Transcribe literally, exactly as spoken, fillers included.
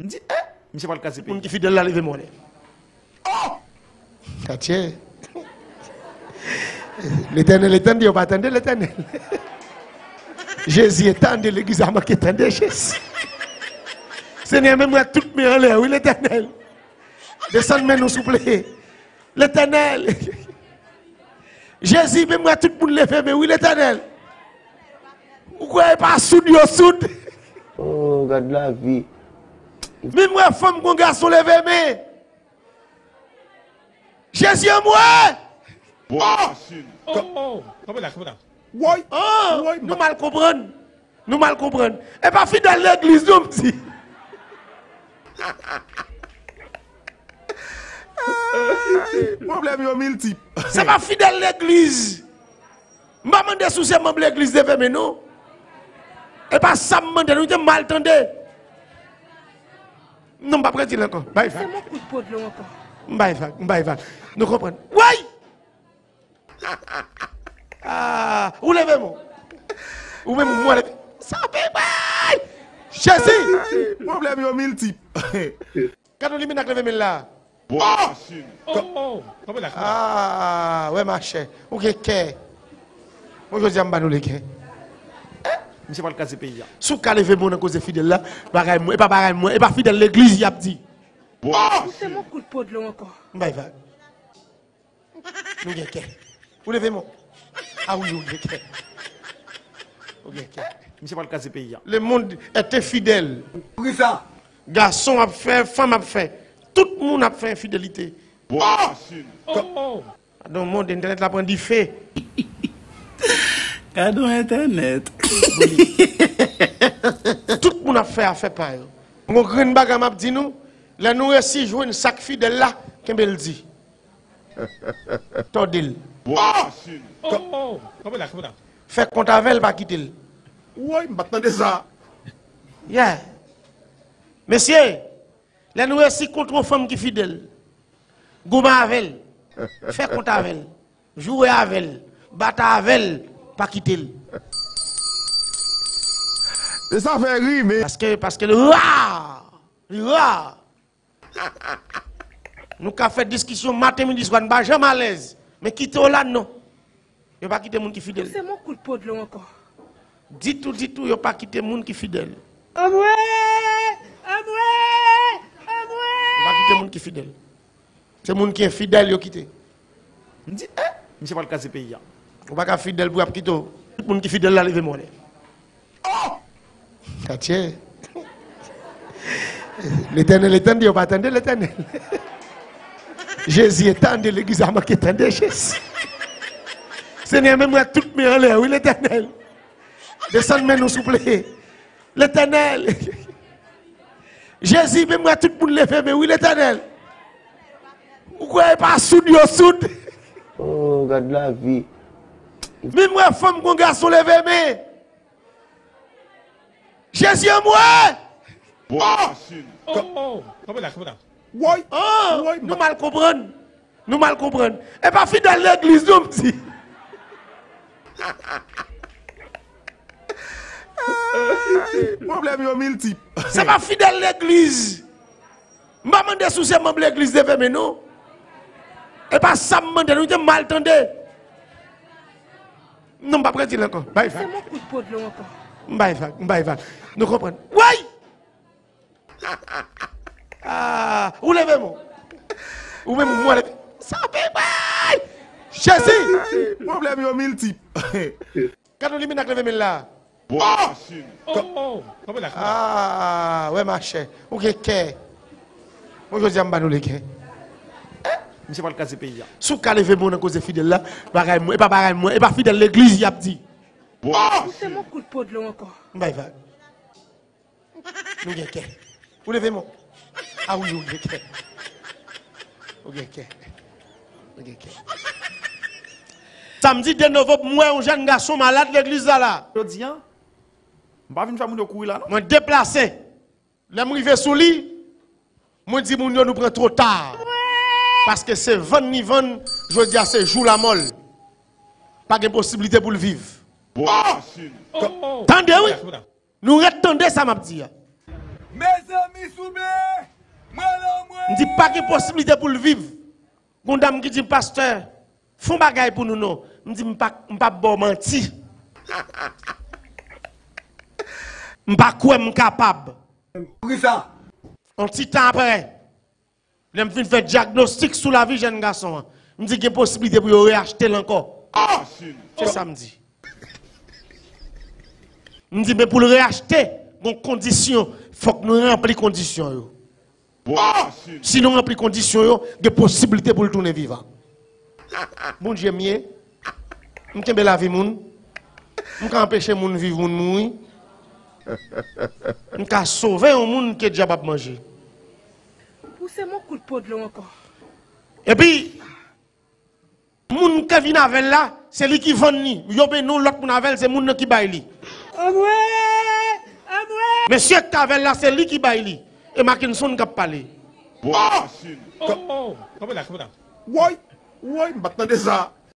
M di, eh, misye pral kraze peyi. Moun ki fidèl la, leve men w anlè. Oh! Atye. Letènèl, e tande, yo pa tande Letènèl. Jezi, e tande, legliz la manke tande Jezi. Senyè, menm wè tout men anlè, wi, Letènèl. Desann men nou, souple. Letènèl. Jezi, menm wè tout moun leve men, wi, Letènèl. Ou kwè e pa soud yo soud? Oh, gad lavi. Menm wè fanm kon gason leve men. Jezi, an mwen. Oh, oh, oh. Kanpe la, kanpe la. Woy! Oh, nou mal konprann. Nou mal konprann. E pa fidèl legliz, non, m di. Pwoblèm yo miltip. Se pa fidèl legliz. M pa mande si w se manm legliz, leve men, non. E pa sa m mande, nou te mal tande. Non, m p ap redi l ankò. Bay vag. Se mon kout po dlo ankò. M bay vag, m bay vag. Nou konprann. Woy! Ah, ou leve men w. Ou menm, ou leve. Sa pe bay! Jezi! Pwoblèm yo miltip. Gad yon limenak leve men l la. Oh, oh, oh. Kanpe la, kanpe la. Ah, wè machè. Ou gen kè. Bon, jodi a m ba nou legen. Eh, misye pral kraze peyi a. Si w ka leve men w nan koze fidèl la, bagay mwen, e pa bagay mwen, e pa fidèl legliz y ap di. Oh, se mon kout po dlo ankò. M bay vag. Nou gen kè. Ou leve men w. Ah wi, ou gen kè. Ou gen kè. Misye pral kraze peyi a. Le monde est infidèle. Poukisa? Gason ap fè, fanm ap fè. Tout moun ap fè enfidelite. Oh, oh. Gadon mond, entènèt la pran dife. Gadon entènèt. Tout moun ap fè afè pa yo. Yon grenn bagay m ap di nou, lè nou resi jwenn sa k fidèl la, kenbe l di. Tòde l. Oh, oh, oh. Kanpe la, kanpe la. Fè kont avè l, pa kite l. Woy, m pa t tande sa. Yeah. Mesye, lè nou resi kontre yon fanm ki fidèl, goumen avè l. Fè kont avè l. Joure avè l. Batay avè l. Pa kite l. E sa fè ri, men. Paske, paske l ra. Li ra. Nou ka fè diskisyon maten, midi, swa, n pa janm alèz. Men kite w la, non. Yo pa kite moun ki fidèl. Se mon kout po dlo ankò. Ditou, ditou, yo pa kite moun ki fidèl. Anmwe! Anmwe! Anmwe! Yo pa kite moun ki fidèl. Se moun ki enfidèl yo kite. M di, eh, misye pral kraze peyi a. Ou pa ka fidèl pou y ap kite w. Tout moun ki fidèl la, leve men w anlè. Oh! Atye. Letènèl, e tande, yo pa tande Letènèl. Jezi, e tande, legliz la manke tande Jezi. Senyè, menm wè tout men anlè, wi, Letènèl. Desann men nou, souple. Letènèl. Jezi, menm wè tout moun leve men, wi, Letènèl. Ou kwè e pa soud yo soud? Oh, gad lavi. Menm wè fanm kon gason leve men. Jezi, an mwen! Oh, oh, oh. Kanpe la, kanpe la. Woy! Oh, nou mal konprann. Nou mal konprann. E pa fidèl legliz, non, m di. Pwoblèm yo miltip. Se pa fidèl legliz. M pa mande si w se manm legliz, leve men, non. E pa sa m mande, nou te mal tande. Non, m p ap redi l ankò. Bay vag. Se mon kout po dlo ankò. M bay vag, m bay vag. Nou konprann. Woy! Ah, ou leve men w. Ou menm, ou leve. Sa pe bay! Jezi! Pwoblèm yo miltip. Gad yon limenak leve men l la. Oh, oh, oh. Kanpe la, kanpe la. Ah, wè machè. Ou gen kè. Bon, jodi a m ba nou legen. Eh, misye pral kraze peyi a. Si w ka leve men w nan koze fidèl la, bagay mwen, e pa bagay mwen, e pa fidèl legliz y ap di. Oh, se mon kout po dlo ankò. M bay vag. Nou gen kè. Ou leve men w. Ah wi, ou gen kè. Ou gen kè. Ou gen kè. Samdi de novanm, m wè yon jèn gason malad legliz la la. Jodi a, m pa vin fè moun yo kouri la, non. Mwen deplase. Lè m rive sou li, mwen di moun yo nou pran twò ta. Paske se vann li vann, jodi a se jou lanmò l. Pa gen posiblite pou l viv. Tande wi! Nou ret tande sa m ap di a. Mezanmi, souple! pa gen posiblite pou l viv. Gon dam ki di m, "Pastè, fè yon bagay pou nou non." M di, "M pa, m p ap ba w manti." M pa kwè m kapab. Poukisa? Yon ti tan apre, lè m fin fè dyagnostik sou lavi jèn gason an, m di gen posiblite pou yo reyachte l ankò. Se sa m di. M di, men pou l reyachte, gon kondisyon, fòk nou ranpli kondisyon yo. Si nou ranpli kondisyon yo, gen posiblite pou l tounen vivan. Bondye m ye, m kenbe lavi moun, m ka anpeche moun viv, moun mouri, m ka sove yon moun ke dyab ap manje. Pouse m yon kout po dlo ankò. Epi, moun ki vin avè l la, se li ki vann li. Yo mennen yon lòt moun avè l, se moun nan ki bay li. Anmwe! Anmwe! Mesye k t avè l la, se li ki bay li. E Mackenson k ap pale. Woy! Woy! M pa t tande sa.